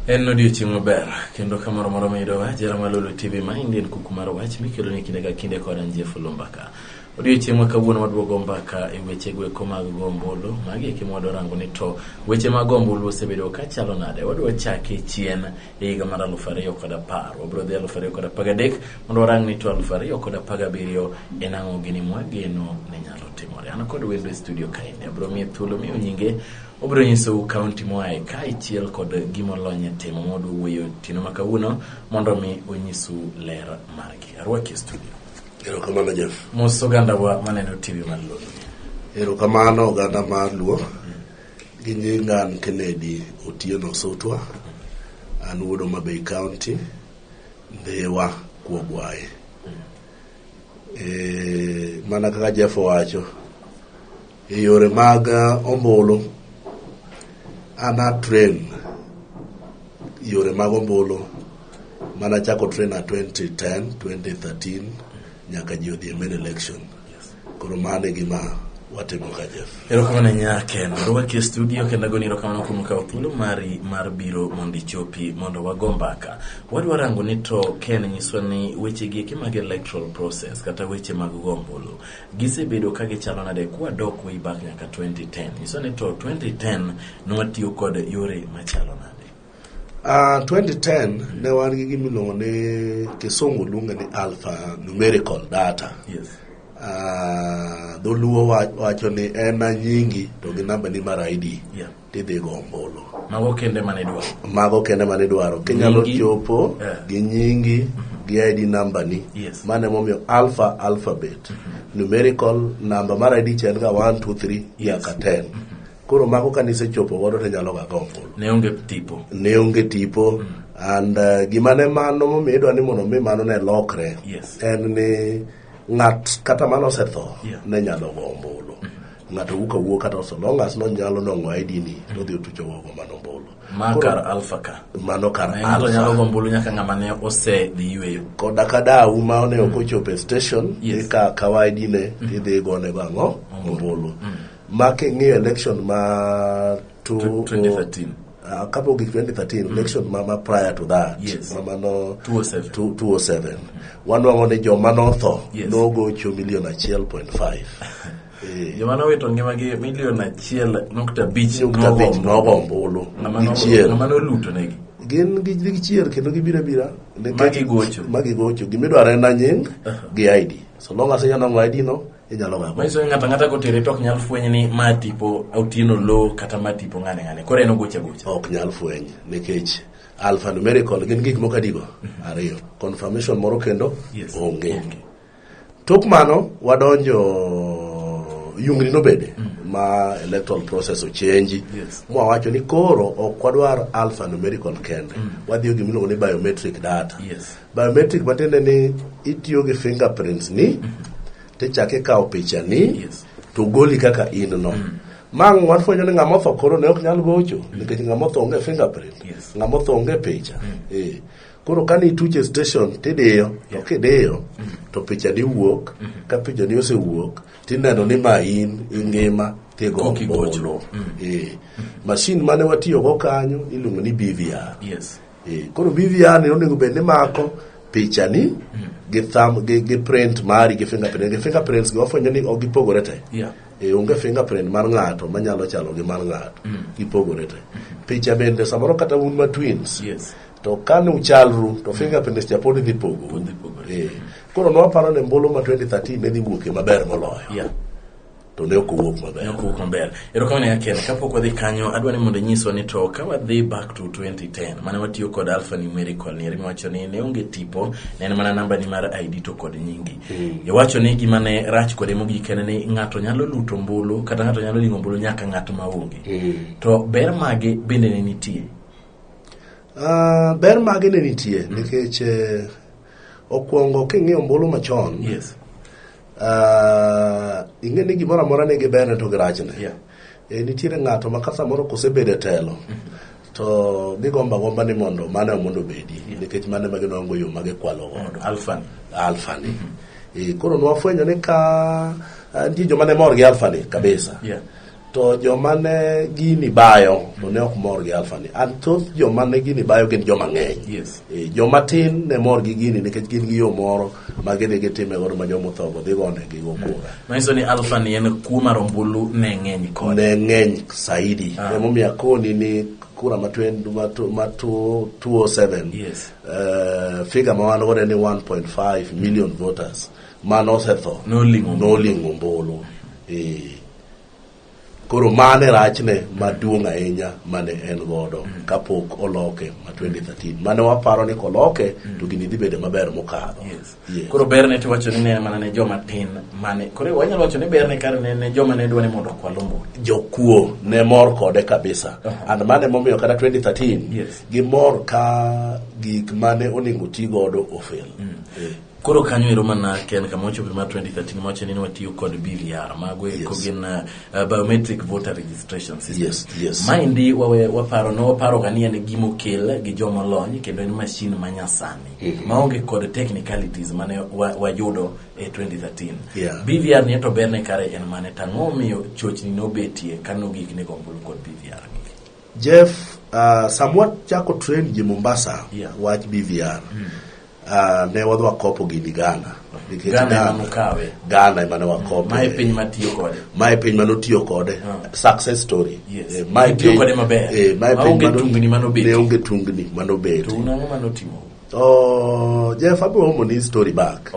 En odiochieng' maber kendo kamoro moro mayudowa jara mar Lolwe TV ma Indian kuku mar wach mikelo ni kinde ka kinde kod an Jeff Lumbaka. Odiochieng' ma kawuono waduogo mbaka e weche goeko mag go ombulu. Magi eki mwadwa rango ni to weche mag go ombulu osebedo ka chalo nade. Wadwa chake chien e higa mar 2010. Wabiro dhi 2013 mondo warang ni to 2017 en ang'o gini mwageno ni nyalo timore. An kod wendo e studio kaendi. Abiro miye thuolo miyo nyinge obiro nyisou kaunti moaye kaachiel kod gima olony e timo mwadwa wuoyo otieno ma kawuono mondo mi onyisu ler margi. Arwaki e studio. Erokamano Jeff. Mos ogandawa maneno TV mar Lolwe. Erokamano oganda mar Luo. Gi nyinga an Kennedy Otieno Sotwa. An wuod Homa Bay County, Ndhiwa, Kwogwae. E, mana kaka Jeff owacho, e yore mag ombulu, an a train yore mag ombulu mana chako train a 2010, 2013 nyaka ji odhi e main election. Koro mano e gima watimo ka Jeff. Erokamano ahinya Ken. Arwaki e studio kendo agoni erokamano kuom kawo thuolo mari mar biro mondo ichopi mondo wago mbaka. Wadwa rango ni to Ken nyiswa ni weche gi eki mag electoral process kata weche mag go ombulu gisebedo ka gichalo nade kwadok way back nyaka 2010. Nyiswa ni to 2010 nwatiyo kod yore machalo nade. 2010 ne wan gi gima iluongo ni kisungu luonge ni alpha numerical data. Yes. Dholuo wacho ni en a nyingi to gi namba ni mar ID tidhi go ombulu. Mago kende mane idwaro. Mago kende mane idwaro. Kinyalo chopo gi nyingi gi ID namba ni. Yes. Mano emomiyo alpha alphabet. Numerical number mar ID cha en ga 1 2 3 nyaka 10. Koro mago ka nisechopo godo to inyalo ga go ombulu. Ne onge tipo. Ne onge tipo. And gima ne mano momiyo idwa ni mondo mi mano ne lokre. Yes. En ni ng'at kata mane osetho ne nyalo go ombulu. Ng'ato wuok awuoka kata so long as nonyalo nwang'o ID ni to odhi otucho go mano ombulu. Ma kar alpha ka. Mano kar alpha. Ng'ato nyalo go ombulu nyaka ng'ama ne osedhi yueyo. Koda ka dau ma ne ok ochopo e station, ikawo akawa ID ne tidhi igone go ang'o? Ombulu. Ma king'iyo election ma 2013. Kapok gik 2013, election ma prior to that, ma mano 207. 207. Wanwang'o ni joma notho nogocho milion 1.5. Joma nowito ngimagi milion 1.5 Nukta 5 nogo ombulu. Gichier. Ng'ama noluto negi. Gin gichier kendo gibiro abira. Ma gigocho. Ma gigocho. Gimidwaro en nying gi ID. So long as inyalo nwang'o ID no, inyalo ga. Manyiso ni ng'ato ang'ata kotere to ok nyal fweny ni ma tipo Otieno Lo kata ma tipo ng'ane ng'ane. Koro en ogocho agocha. Ok nyal fweny nikech alphanumerical gin gik moko adigo? Ariyo. Confirmation moro kendo onge. Tok mano wadonjo yungni nobede ma electoral process ochenji. Mwawacho ni koro ok wadwar alphanumerical kende. Wadhiyo gima iluongo ni biometric data. Biometric matiende ni itiyo gi fingerprints ni tichako ikawo picha ni to goli kaka in no. Mang' wafwenyo ni ng'ama otho koro ne ok nyal gocho nikech ng'ama otho onge fingerprint. Ng'ama otho onge picha. Koro kane ituche e station tidiyo to kidiyo to picha ni wuok ka picha ni osewuok tineno ni ma in ingima tigo ombulu. Machine mane watiyogo kanyo iluongo ni BVR. Koro BVR ni onego bed ni mako picha ni gi thumb gi print mari gi fingerprint gi fingerprints gi wafwenyo ni ok gipogore te. Onge fingerprint mar ng'ato manyalo chalo gi mar ng'ato. Gipogore te. Picha bende samoro kata un ma twins. To kane uchalru to fingerprints cha pod dhi pogo. Koro nwaparo ni ombulu ma 2013 ne dhi wuok maber moloyo. To ne ok owuok maber. Ne ok owuok maber. Erokamano ya Ken, kapok wadhi kanyo adwa ni mondo inyiswa ni to ka wadhi back to 2010 mane watiyo kod alphanumerical ni miwacho ni ne onge tipo, ne en mana namba ni mar ID to kod nyingi. Iwacho ni gima ne rach kode mogik en ni ng'ato nyalo luto ombulu kata ng'ato nyalo ling'o ombulu nyaka ng'at ma onge. To ber mage bende ne nitie? Ber mage ne nitie nikech okwongo king'iyo ombulu machon ing'e ni gimoro amora nigi berne to gi rachne. Nitiere ng'ato ma ka samoro kosebedo e telo to gigombo agomba ni mondo mano mondo obedi nikech mano ema ginwang'o yo ma gikwalo godo. Alpha ni. Alpha ni. Koro nwafwenyo ni ka nitie joma ne mor gi alpha ni kabisa. To joma ne gini bayo to ne ok mor gi alpha ni. And thoth joma ne gini bayo gin joma ng'eny. Joma tin ne mor gi gini nikech gin gi yo moro ma gidhi gitime godo ma joma otho go dhi gone gi go kura. Manyiso ni alpha ni en kuo mar ombulu ne ng'eny kode. Ne ng'eny saidi. Emomiyo akoni ni kura ma 207 figure ma wan godo ni 1.5 million voters mano osetho noling'o ombulu. Koro mane rachne maduong' ahinya mane en godo kapok oloke ma 2013 mane waparo ni koloke to gini dhi bedo maber mokadho. Koro berne to wacho ni ne mana ne joma tin mane koro wanyalo wacho ni berne kare ne joma ne dwa ni mondo okwal ombulu. Jokuo ne mor kode kabisa. And mane momiyo kata 2013 gimor ka gik mane onego ti godo ofel. Koro kanyo ero mana ken kama ochopo mar 2013 mawacho ni watiyo kod BVR mago eko gin biometric voter registration system. Maendi waparo no waparo ga ni en gima okel gi joma olony kendo en machine manyasani maonge kod technicalities mane wayudo e 2013. BVR ni to berne kare en mane tang'o omiyo chochni nobetie kano gik nego ombulu kod BVR. Jeff, samwa chako train ji Mombasa wach BVR. Ne wadhi wakopo gini Ghana. Nikech Ghana ema ne wakopo. Mae piny matiyo kode. Mae piny manotiyo kode. Success story. Mae piny kode maber. Mae piny onge tungni manobetie. Ne onge tungni manobetie. To un ang'o manotimo? Oh, Jeff, abiro omo ni story back.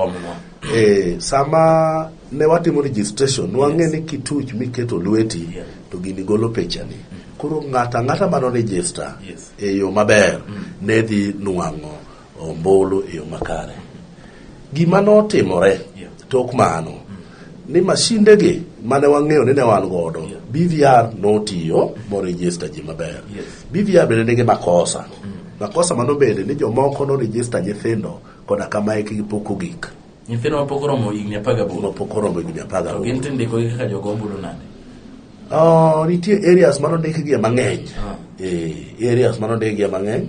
Sama ne watimo registration, nwang'e ni kituch miketo lweti to gini golo pichani. Koro ng'ata ang'ata mano register e yo maber ne dhi nwang'o ombulu e yo makare. Gima notimore tok mano ni mashinde gi mane wang'eyo ni ne wan godo BVR notiyo moregister ji maber. BVR bende nigi makosa. Makosa manobede ni jomoko noregister nyithindo koda kama hikgi pok ogik. Nyithindo mapok oromo higni 18. Mapok oromo higni 18. To gin tindiko gi kaka jogo ombulu nade? Nitie areas manondikgie mang'eny. Areas manondikgie mang'eny.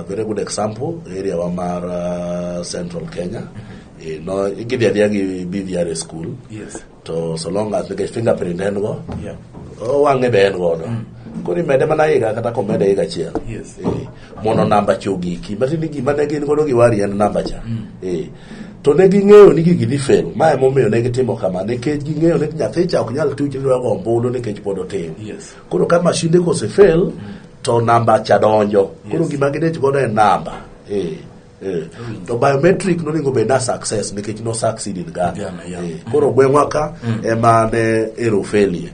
Very good example, area wa mar Central Kenya. No, gidhi adhiya gi BVR e school. To so long as nikech fingerprint en go, wang'e be en godo. Koro imede mana higa kata komede higa achiel. Mondo namba cha ogiki. Matiende ni gima ne gin godo gi wari en namba cha. To ne ging'eyo ni gigi dhi fail. Ma emomiyo ne gitimo kama nikech ging'eyo ni nyathi cha ok nyal tuch ni dwa go ombulu nikech pod otin. Koro ka mashinde kose fail to namba cha donjo. Koro gima gidich godo en namba. To biometric nonego bed na success nikech no succeed in Ghana. Koro gweng'wa ka ema ne ero failure.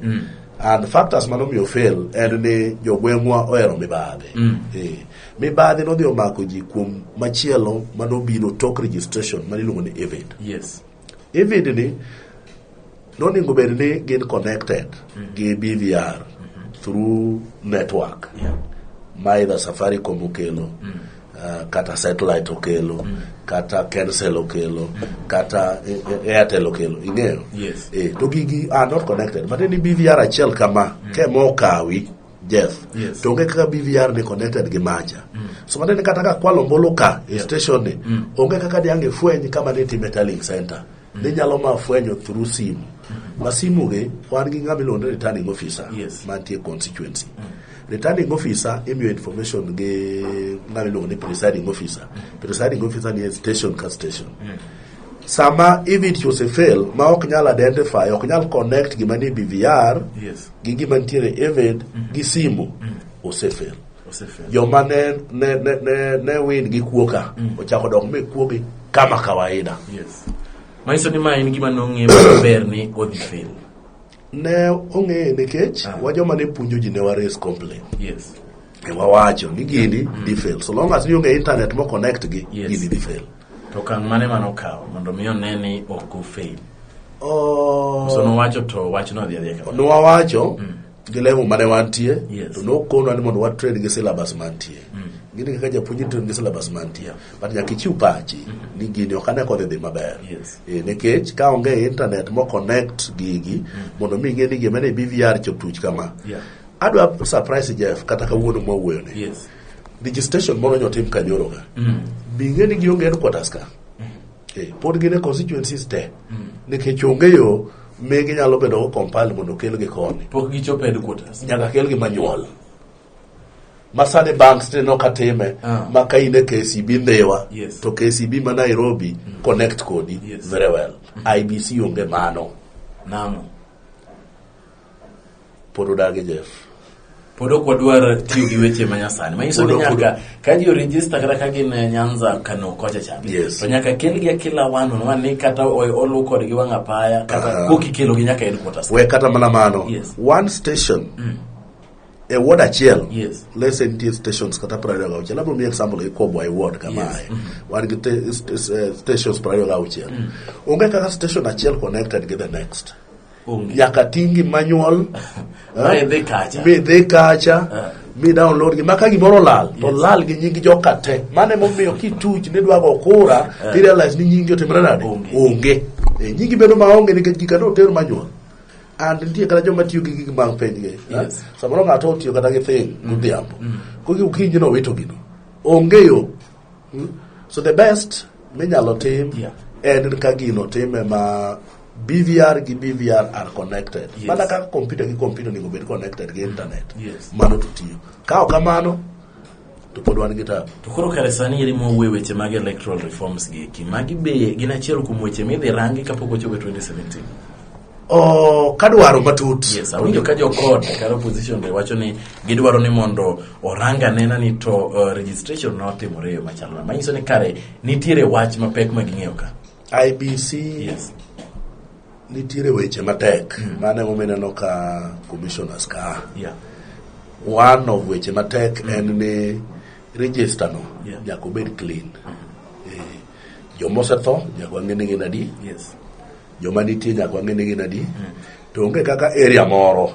And factors manomiyo fail en ni jogweng'wa ohero mibadhi. Mibadhi nodhi omako ji kuom machielo manobiro tok registration maniluongo ni EVID. EVID ni nonego bed ni gin connected gi BVR through network ma either Safaricom okelo, kata satellite okelo, kata Kencell okelo, kata Airtel okelo, ing'eyo? To gigi are not connected. But ni BVR achiel kama, kema okawi, Jeff, to onge kaka BVR ni connected gi macha. So matiende kata ka kwalo ombulu ka e station ni, onge kaka diang' ifweny kama nitime tallying center. Ninyalo ma fwenyo through simu. Ma simu gi, wan gi ng'ama iluongo ni returning officer mantie constituency. Returning officer imiyo information gi ng'ama iluongo ni presiding officer. Presiding officer ni e station ka station. Sama EVID osefail ma ok nyal identify, ok nyal connect gima ni BVR gi gima nitiere EVID gi simu, osefail. Joma ne win gi kuo ka ochako dok mi kuo gi kama kawaida. Manyiso ni ma en gima nong'e maber ni odhi fail. Ne ong'eye nikech wa joma ne puonjo ji ne wa raise complaint. E wawacho ni gini dhi fail. So long as ni onge internet mo connect gi, gini dhi fail. To okang' mane manokawo mondo mi one ni ok ofail? So nowacho to wachno odhi adhiya kamano. Nowacho gi level mane wantie, to nokonwa ni mondo wa train gi syllabus mantie. Gini kaka japuonj train gi syllabus mantie. But nyaka ichiw pachi ni gini ok ane kodhi dhi maber. Nikech ka onge internet mo connect gigi mondo mi ing'e ni gima ne BVR chop tuch kama. Adwa surprise Jeff kata kawuono mwawuoyo ni. Registration moro nyotim Kanyoro ka. Bi ing'e ni gionge headquarters ka. Pod gin e constituencies te. Nikech onge yo Megi nyalo bedo go compile mondo okelgi koni. Pok gichopo headquarters. Nyaka kelgi manual. Ma sani banks tineno ka time ma ka in e KCB Ndhiwa to KCB ma Nairobi connect kodi very well. IEBC onge mano. Nang'o? Pod odagi Jeff. Pod ok wadwar tiyo gi weche manyasani. Manyiso ni nyaka ka ji oregister kata ka gin Nyanza Kano kocha cha. Yes. To nyaka kelgi akela one on one ni kata olu kodgi wang' apaya kata koki ikelogi nyaka headquarters. We kata mana mano. Yes. One station e ward achiel. Yes. Let's say nitie stations kata 26. Abiro miyi example gi Kobwa e ward kamae. Wan gi stations 26. Onge kaka station achiel connected gi the next. Onge. Nyaka ting'gi manual. Ma idhi kacha. Mi idhi kacha. Mi download gi. Ma ka gimoro olal, to lal gi nying joka te. Mano emomiyo kituch ni idwa go kura, ti realize ni nyingi otimore nade? Onge. Onge. Nyingi bedo maonge nikech gika no oter manual. And nitie kata joma tiyo gi gik mag penj gi. Yes. Samoro ng'ato otiyo kata gi thing godhiambo. Koro okinyi no owito gino. Onge yo. So the best minyalo tim en ka gino time ma BVR gi BVR are connected. Yes. Mana kaka computer gi computer onego bed connected gi internet. Yes. Mano to tiyo. Ka ok kamano to pod wan gi tabu. To koro kare sani eri mwawuoye weche mag electoral reforms gi eki, magi be gin achiel kuom weche midhi rangi kapok ochopo e 2017. Oh, kadwaro matut. Yes, awinjo ka jo court kata opposition be wacho ni gidwaro ni mondo orang anena ni to registration notimore e yo machalo nade. Manyiso ni kare nitiere wach mapek ma ging'eyo ka. IEBC Yes. nitiere weche matek. Mano emomiyo ineno ka commissioners ka. Yeah. One of weche matek en ni register no Yeah. nyaka obed clean. Joma osetho nyaka wang'e ni gin adi. Yes. Joma nitie nyaka wang'e ni gin adi. To onge kaka area moro.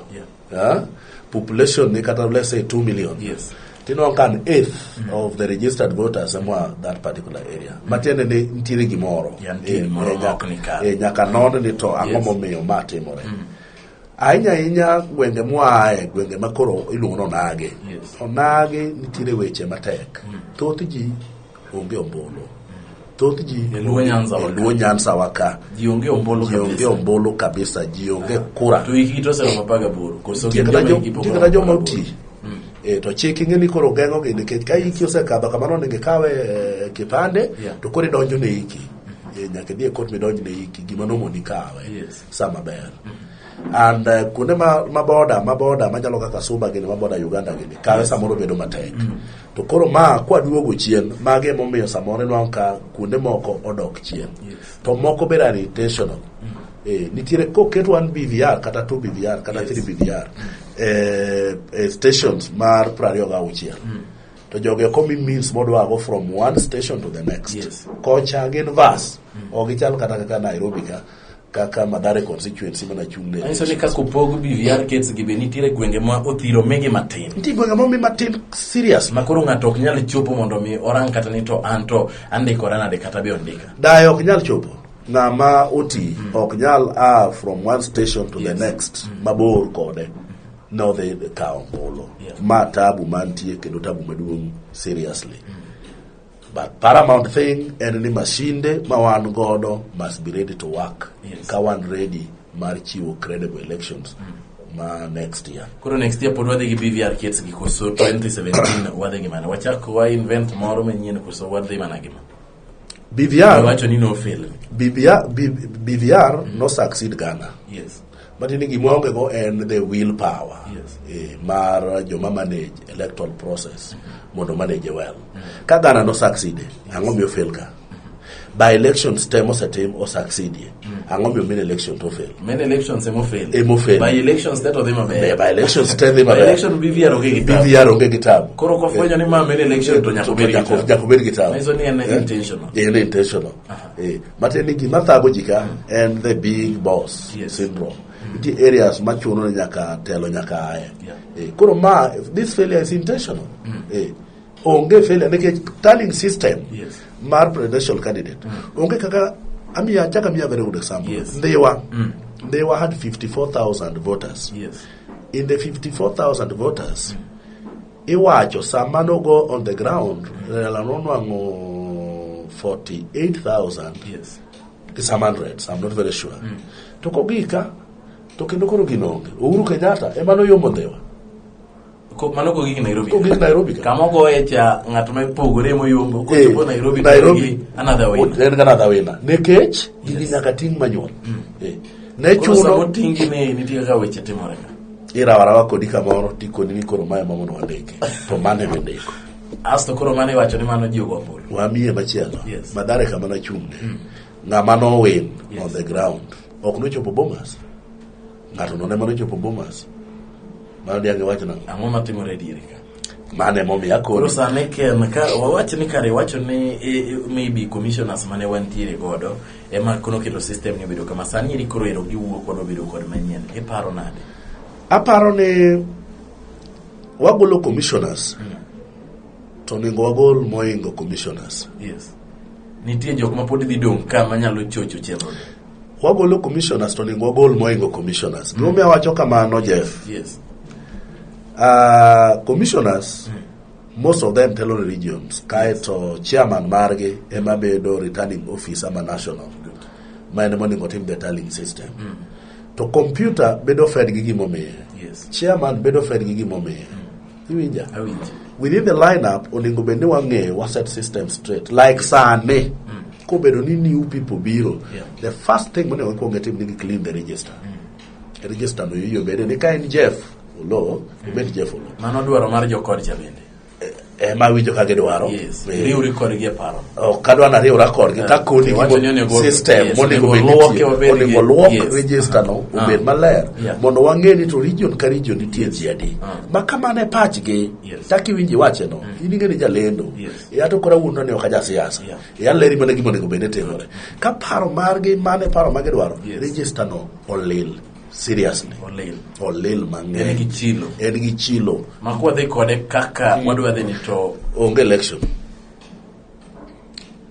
Yeah. Population ni kata let's say 2 million. Yes. Tinwang'o ka an eighth of the registered voters emoa that particular area. Matiende ni nitiere gimoro. Yeah, nitie gimoro ma ok ni kare. Nyaka non ni to ang'o Yes. momiyo ma timore. Ahinya ahinya gwenge mwaaye, gwenge ma koro iluongo ni onagi. Yes. Onagi nitiere weche matek. Thoth ji onge ombulu. Thoth ji E Luo Nyanza e wa ka. Luo Nyanza wa ka. Ji onge ombulu Ji onge kabisa. ombulu kabisa, ji onge kura. To hikgi to oseromo 18, koso Nitie gin kata joma hikgi pok nitie kata oromo joma 18. oti. To chik ing'e ni koro geng'o gi nikech ka hiki osekadho kamano onego ikawe kipande Yeah. to koro idonjo ne hiki. Nyaka idhi e court midonj ne hiki gima nomoni kawe Yes. sama ber. And kuonde ma boda ma boda machalo kaka Suba gini ma boda Uganda gini kawe samoro bedo matek. To koro ma kwaduogo chien magi emomiyo samoro inwang'o ka kuonde moko odok chien. Yes. To moko bedo unintentional. Nitiere koket 1 BVR kata 2 BVR kata Yes. 3 BVR stations mar 26. To jogi ok omi means modwago from one station to the next. Yes. Kocha gin vas. Ok gichal kata kaka Nairobi ka kaka Mathare constituency mana chung' ne. Manyiso ni kaka opog BVR kits gi be nitiere gwenge ma othiro migi matin. Nitie gwenge momi matin serious. Ma koro ng'ato ok nyal chopo mondo mi orang kata ni to an to andikora nade kata be ondika. Dayo ok nyal chopo. Ng'ama oti ok nyal a from one station to the Yes. next mabor kode nodhi kawo ombulu. Yeah. Ma tabu mantie kendo tabu maduong' seriously. But paramount thing en ni mashinde ma wan godo must be ready to work. Yes. Ka wan ready mar chiwo credible elections ma next year. Koro next year pod wadhi gi BVR kits gi koso 2017 wadhi gi mane. Wachak wa invent moro manyien koso wadhi mana gi ma. BVR Wacho ni no fail. BVR BVR no succeed Ghana. Yes. Matiende ni gima waonge go en the will power. Yes. Mar joma manage electoral process mondo manage well. Ka Ghana no succeed, ang'o miyo fail ka? By elections te mosetim o succeed. Ang'o miyo main election to fail? Main elections emo fail. Emo fail. By elections te to dhi maber. By elections te dhi By maber. election BVR onge gi tabu. BVR onge gi tabu. Koro kofwenyo ni ma main election to nyaka obed gi tabu. Nyaka obed gi tabu. Manyiso ni en intentional. En intentional. Matiende ni gima thago ji ka en the big boss Yes. syndrome. Nitie areas machuno ni nyaka telo nyaka aye. Yeah. Koro ma this failure is intentional. Onge failure nikech tallying system Yes. mar presidential candidate. Onge kaka amiya chaka miya very good example. Yes. Ndhiwa. Ndhiwa had 54,000 voters. Yes. In the 54,000 voters, iwacho sama nogo on the ground, Raila nonwang'o 48,000 Yes. Gi some hundreds, I'm not very sure. To kogika to kendo koro gino onge. Uhuru Kenyatta ema noyombo Ndhiwa. Mano kogik Nairobi. Kogik Nairobi ka. Kama ogoye cha ng'at ma pogore moyombo kochopo Nairobi to Nairobi en gi another winner. En gi another winner. Nikech gigi nyaka ting' manual. Ne Koro sama chuno oting'gi ni nitie kaka weche timore ka. irawarawa kodi kamoro tikoni ni koro mae ema mondo wandiki to mano ema indiko. Asto koro mano iwacho ni mano ji ogo ombulu. Wamiye machielo. Yes. Mathare kama nachung'ne. Ng'ama nowin Yes. on the ground ok nochopo Bomas. Ng'ato no ema nochopo Bomas. Mano diang' iwach nang'o? Ang'o matimore e diere ka? Mano emomiyo akoni. Koro sani ken ka wawach ni kare iwacho ni maybe commissioners mane wantiere godo ema kono keto system ni obedo kama sani eri koro ero giwuok wadwa bedo kod manyien. Iparo nade? Aparo ni wagolo commissioners to onego wagol moingo commissioners. Yes. Nitie jok ma pod dhi dong' ka manyalo chocho chenro ni. Wagolo commissioners to onego wagol moingo commissioners. Gimomiyo awacho kamano Jeff. Yes. Commissioners most of them telo ne regions kaeto chairman margi ema bedo returning officer ma national ma en ema onego otim the tallying system. To computer bedo fed gi gimomiye. Yes. Chairman bedo fed gi gimomiye. Iwinja? Awinji. Within the lineup onego bed ni wang'eyo wa set system straight like sani kobedo ni new people biro the first thing monego ikwong itim ni clean the register. Register no yie obede ni ka en Jeff Oloo obed Jeff Oloo. Mano dwaro mar jokod cha bende. Ema awinjo ka gidwaro. Yes. Riwri kodgi e paro. Ok adwa nariwra kodgi kakoni Iwacho ni onego- system yes, monego onego bed luoke nitie. wabed gi- Onego luok yes. register no obed maler Yeah. mondo wang'e ni to region ka region nitie ji adi. Ma kamano e pachgi Yes. chak iwinji wache no in ing'e ni jalendo. Yes. E ato koro awuondo ni ok aja siasa. Yeah. E aleri mana gima onego bed ni timore. Ka paro margi mane paro ma gidwaro Yes. register no olil seriously. Olil. Olil mang'eny. En gi chilo. En gi chilo. Ma kwadhi kode kaka wadwa dhi ni to Onge election.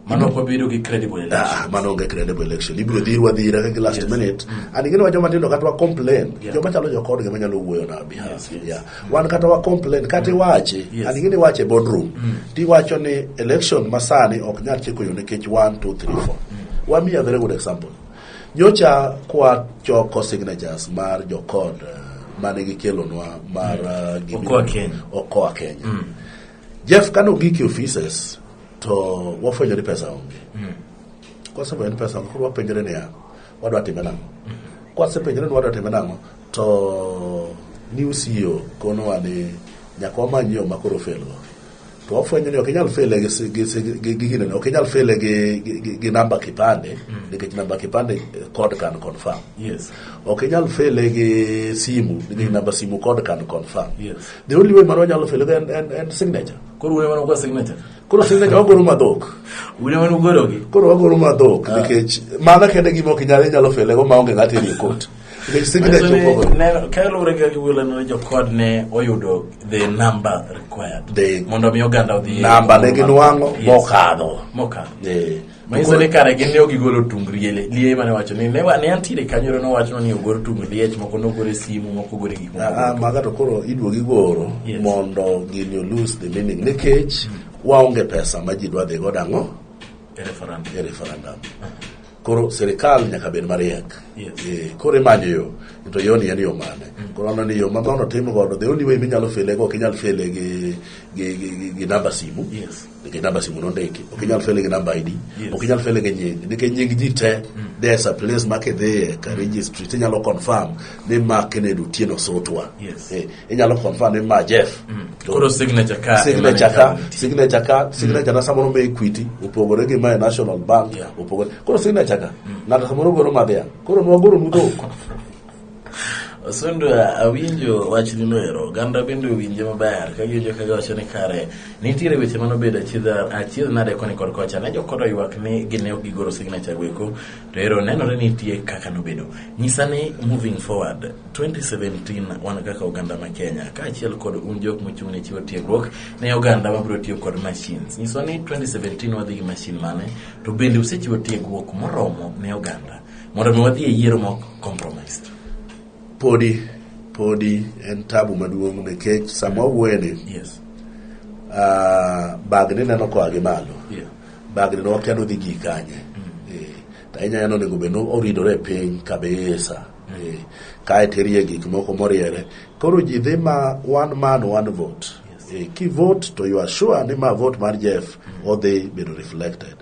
mano ok wabedo gi credible election. Ah, mano onge credible election. Ibiro dhirwa dhira ka gi last minute. And ing'e ni wa joma tindo kata wa complain, Yeah. joma chalo jokodgi ema nyalo wuoyo na behalf. Yes, yes. Yeah. Wan kata wa complain, kata iwachi, Yes. and ing'e ni iwache e boardroom. Tiwacho ni election masani ok nyal chiko yo nikech 1 2 3 4. Wamiyi a very good example. Nyocha kwa choko signatures mar jokod mane gikelonwa mar Okoa Kenya. Okoa Kenya. Jeff kane ogik e offices to wafwenyo ni pesa onge. Kwasefwenyo ni pesa onge, koro wapenjore niya, wadwa time nang'o? Kwasepenjore ni wadwa time nang'o, to new CEO konowa ni nyaka wamany yo ma koro fail go. To wafwenyo ni ok inyal fail gi ginene, ok inyal fail gi namba kipande, nikech namba kipande code can confirm. Yes. Ok inyal fail gi simu, nikech namba simu code can confirm. Yes. The only way mar wanyalo fail go en signature. Koro une mano kwa signature. Koro signature wagoro madhok. Une mano ugoro gi. Koro wagoro madhok nikech mano kende gima ok inyal inyalo fail go maonge ng'ato e court. Nikech signature opogore. Ne kaluwore gi giwuoyo ne jokod ne oyudo the number required. Mondo mi oganda odhi. Namba ne ginwang'o Yes. mokadho. Mokadho. Eh. Manyiso ni kare gin ne ok gigolo tung lieye mane wacho ni ne antiere kanyo nowacho ni ogor tung liech moko nogor e simu moko ogor e gik moko. Maga to koro iduogo igoro mondo gini o lose the meaning nikech waonge pesa ma ji dwa dhi godo ang'o E referendum. e referendum. Koro sirikal nyaka bed mariek. Yes. Koro imanyo yo to yoni en yo mane. Koro aneno ni yo ma mondo tim godo the only way minyalo fele go ok inyal fele gi namba simu. Yes. Nikech namba simu nondiki. Ok inyal fele gi namba ID. Yes. Ok inyal fele gi nying. Nikech nying ji te there's a place ma kidhiye ka registry tinyalo confirm ni ma Kennedy Otieno Sotwa. Yes. Inyalo confirm ni ma Jeff. Koro signature ka Signature ka signature na samoro ma Equity opogore gi ma e National Bank opogore. Koro signature ka ng'ato samoro goro madhiang'. Koro nwagoro nu dhok. Osundo awinjo wachni noero oganda bende owinje maber ka giwinjo ka giwacho ni kare nitiere weche manobedo achiedh nade koni kod kocha ne jokod oywak ni gin ne ok gigoro signature goeko to ero nenore ni nitie kaka nobedo nyisa ni moving forward 2017 wan kaka oganda ma Kenya kaachiel kod un jok mochung' ne chiwo tiegruok ne oganda mabiro tiyo kod machines nyiswa ni 2017 wadhi gi machine mane to bende usechiwo tiegruok moromo ne oganda mondo mi wadhi e yiero mok compromised. Podi en tabu maduong' nikech sama wawuoyeni Yes. Bagni neno koa gi malo. Yeah. Bagni ne wakia ni odhi gi kanye. To ahinya en onego bed ni oridore e piny kabisa. Kae to irie gik moko moriere. Koro ji dhi ma one man one vote. Ki vote to you are sure ni ma vote mar Jeff odhi bedo reflected.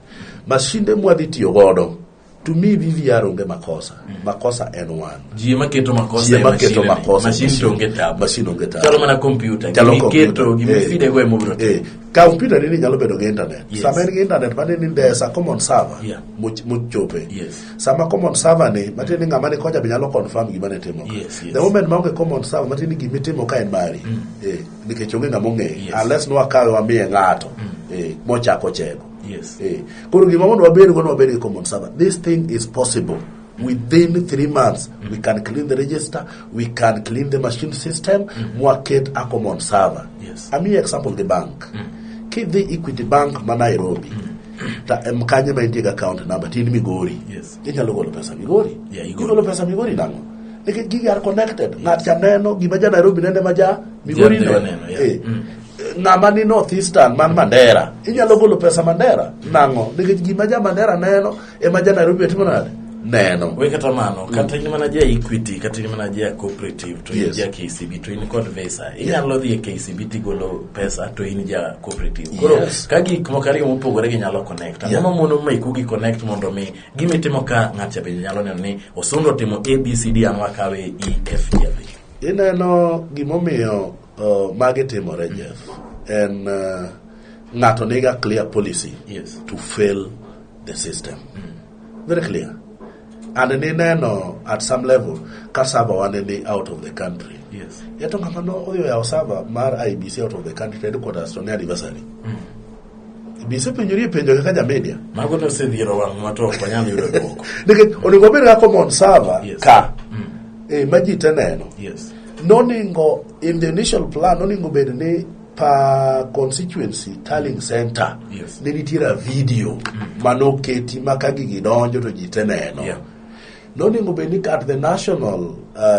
Masinde mwadhi tiyo godo to me BVR onge makosa. Makosa en wan. Ji ema keto makosa Ji ema keto makosa. Machine to onge tabu. Machine onge tabu. Chalo mana computer. Chalo Gimiketo, gimifide go ema obiro timo. Computer nini nyalo bedo gi internet. Yes. Sama en gi internet mane ni there's a common server mochope. Yes. Sama common server ni matiende ni ng'ama ni kocha be nyalo confirm gima ne timo ka. Yes. The moment maonge common server matiende ni gimitimo ka en mari. Nikech onge ng'ama ong'eyo. Yes. Unless nwakawe wamiye ng'ato. Mochako chego. Yes. Koro gima mondo wabed go, wabed gi common server. This thing is possible. Within 3 months, we can clean the register, we can clean the machine system, mwaket a common server. Yes. Amiyi example gi bank. Kidhi Equity Bank ma Nairobi, ta em kanye ma intie gi account number, tin Migori. Yes. Inyalo golo pesa Migori. Yeah, igolo. Igolo pesa Migori nang'o? Nikech gigi are connected. Ng'at cha neno gima ja Nairobi nene ma ja Migori Ja neno. neno, yeah. Ng'ama ni North Eastern man Mandera inyalo golo pesa Mandera nang'o nikech gima ja Mandera neno ema ja Nairobi timo nade neno. We kata mano, kata in mana ja Equity, kata in mana ja Cooperative, to in Yes. ja KCB, to in kod Visa. Inyalo dhi e KCB tigolo pesa to in ja Cooperative. Koro Yes. ka gik moko ariyo mopogore ginyalo connect. Ang'o Yeah. mamono meku gi connect mondo mi gimitimo ka ng'at cha bende nyalo neno ni Osundo timo A B C D an wakawe E F G A B. Ineno gimomiyo magi timore Jeff en ng'ato niga clear policy Yes. to fail the system, very clear, and nineno at some level ka server wane ni out of the country. Yes. Eto ng'ama no odhi oyawo server mar IEBC out of the country to headquarters to ne adversary bisepenjori e penjo kaka ja media. Mago ne osedhiero wang' to ok wanyal yudo dwoko. Nikech onego obed ga common server Yes. ka ma ji te neno. Yes. Noningo in the initial plan noningo bed ni per constituency tallying center Yes. ne nitiere a video manoketi ma ka gigi donjo to ji te neno. Noningo bed ni at the national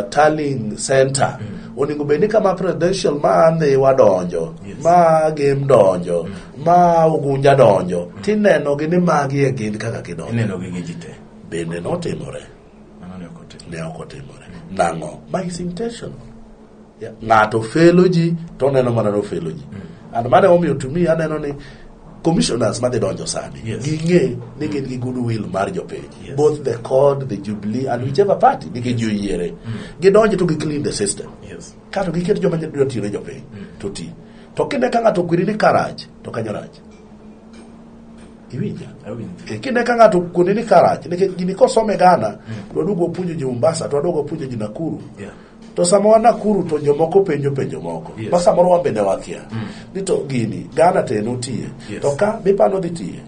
tallying center oningo bed ni kama presidential ma Ndhiwa donjo, Yes. ma Gem donjo, ma Ugunja donjo, tineno gi ni magi e gin kaka gidonjo. Ineno gi gi ji te. Bende notimore? Mano ne ok otimore. Ne ok otimore nang'o? Ma is intentional. Yeah. Ng'ato felo ji to oneno mana nofelo ji, and mano emomiyo to me aneno ni commissioners madhi donjo sani Yes. ging'e ni gin gi goodwill mar jopiny, Yes. both the CORD, the Jubilee and whichever party, nikech ji oyiere gidonjo to gi clean the system Yes. kato giket joma dwa tiyo ne jopiny to ti to kinde ka ng'ato okweri ni karach to kanyo rach, iwinja? Awinjo. Kinde ka ng'ato okoni ni karach, nikech gini kosome Ghana to waduogo wapuonjo ji Mombasa to waduogo wapuonjo ji Nakuru, Yeah. to sama wan Nakuru to jomoko penjo penjo moko Yes. ma samoro wan bende wakia ni to gini Ghana to en otiye Yes. to ka bipano dhi tiye.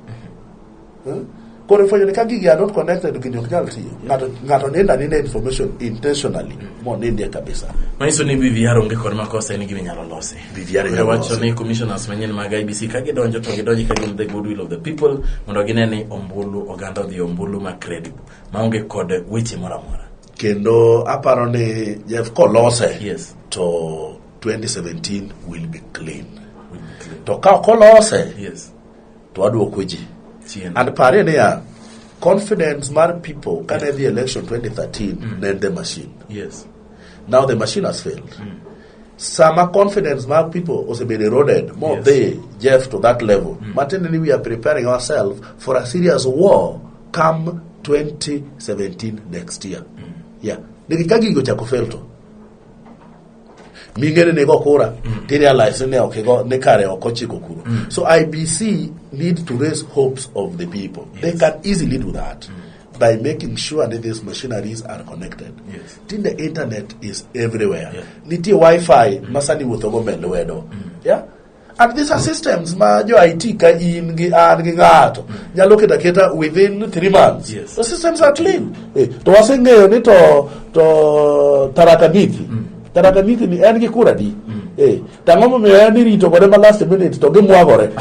Koro ifwenyo ni ka gigi are not connected, gini ok nyal tiyo. Ng'ato nindo aninda information intentionally monindie kabisa. Manyiso ni BVR onge kod makosa, en gima inyalo losi. BVR Koro inyalo wacho losi. ni commissioners manyien mag IEBC ka gidonjo to gidonji ka gin the goodwill of the people mondo gine ni ombulu oganda odhi ombulu ma credible maonge kod weche moro amora. Kendo aparo ni Jeff kolose Yes. to 2017 will be clean. Will be clean. To ka ok olose Yes. to waduoko ji. Chien. And parie niya, confidence mar people kane dhi election 2013 ne en the machine. Yes. Now the machine has failed. Sama confidence mar people osebedo eroded modhi Jeff to that level, matiende ni we are preparing ourselves for a serious war come 2017 next year. Yeah, nikech ka gigo ochako fail to ming'ene ni go kura ti realize ni ok igo ni kare ok ochiko kuro. So IEBC need to raise hopes of the people. They can easily do that by making sure that these machineries are connected. Yes. Tinde internet is everywhere. Yeah. Nitie wifi ma sani wuothogo mbele lwedo. Yeah, and these are systems ma jo IT ka in gi an gi ng'ato nyalo keto aketa within 3 months. Yes. The systems are clean. To waseng'eyo ni to Tharaka Nithi, Tharaka Nithi ni en gi kura di to ang'o momiyo en irito kode ma last minute to gimwagore?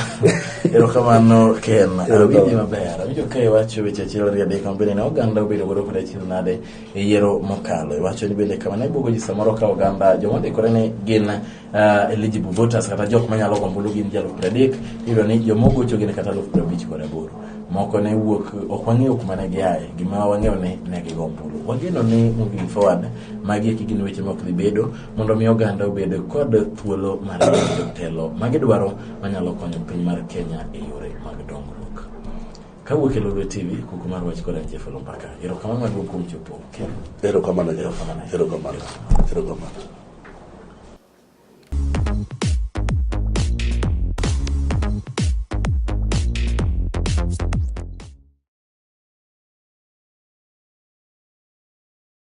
Erokamano Ken. Erokamano. Awinji maber. Awinjo ka iwacho weche achiel ariyo adek ma bende ne oganda obedo godo kod achiel nade e yiero mokalo. Iwacho ni bende kama ne bugo ji samoro ka oganda joma ondikore ni gin eligible voters kata jok manyalo go ombulu gin ji 30,000, iyudo ni joma ogocho gin kata 58,000. Moko ne wuok, ok wang'eyo kuma ne giaye, gima wang'eyo ni ne gigo ombulu. Wageno ni moving forward, magi eki gin weche ma ok dhi bedo, mondo mi oganda obed kod thuolo mar yiero jotelo magidwaro manyalo konyo piny mar Kenya e yore mag dongruok. Kawuok e Lolwe TV, kuku mar wach kod an Jeff Olumbaka. Erokamano maduong' kuom chopo kendo. Erokamano Jeff. Erokamano. Erokamano.